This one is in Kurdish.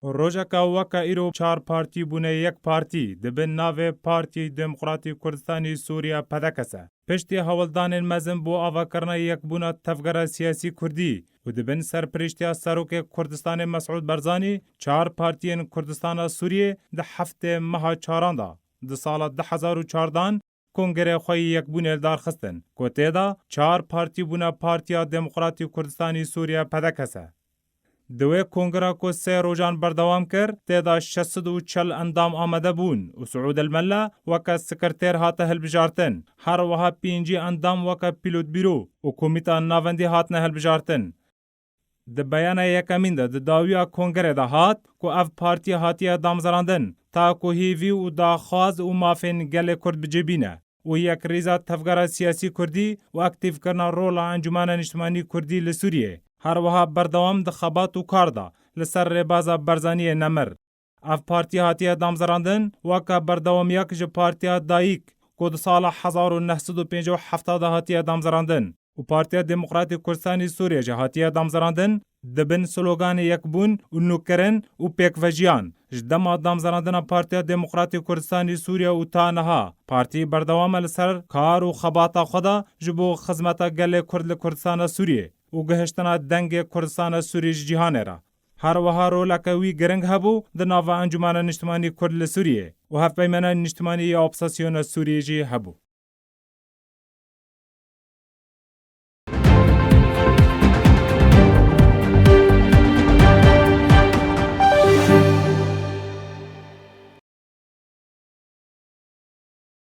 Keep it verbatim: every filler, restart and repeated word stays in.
Rojeka weke îro çar partî bûne yek partî, di bin navê Partî Demokratî Kurdistanî Sûriye, P D K S e. Piştî hewldanên mezin bo avakirina yekbûna tevgera siyasî kurdî û di bin serpiriştiya Serokê Kurdistanê Mesûd Barzanî, çar partiyên Kurdistana Sûriyê di heftê meha çaran de di sala du hezar û çardan kongrê xwe yî yekbûnê li dar xistin, ku tê de çar partî bûne Partiya Demokratî Kurdistanî Sûriye, P D K S e. Di wê kongra ku sê rojan berdewam kir, tê de şeş sed û çel endam amade bûn û Siûd El Mella weke sekretêr hate hilbijartin. Her wiha pêncî endam weke pîlotbîro û komîta navendî hatine hilbijartin. Di beyana yekemîn de di dawiya kongrê de hat ku ev partî hatiye damezrandin, ta ku hêvî û daxwaz û mafên gelê Kurd bi cih bîne û yekrêza tevgera siyasî kurdî û aktîfkirina rola Encûmena Niştimanî Kurdî li Sûriyê, her wiha berdewam di xebat û kar de li ser rêbaza Barzaniyê nemir. Ev partî hatiye damezrandin weke berdewamiyak ji partiya dayik ku di sala hezar û neh sed û pêncî û heft de hatiye damezrandin û Partiya Demokratîk Kurdistanî Sûriye jî hatiye damezrandin, di bin sloganê yekbûn û nûkirin û pêkvejiyan. Ji dema damezrandina Partiya Demokratîk Kurdistanî Sûriye û ta niha, partî berdewam e li ser kar û xebata xwe de ji bo xizmeta gelê Kurd li Kurdistana Sûriyê û gihiştina dengê Kurdistana Sûriyê ji cîhanê re. Her wiha roleke wî giring hebû di nava Encûmena Niştimanî Kurd li Sûriyê û Hevpeymana Niştimanî ya Opozîsyona Sûriyê jî hebû.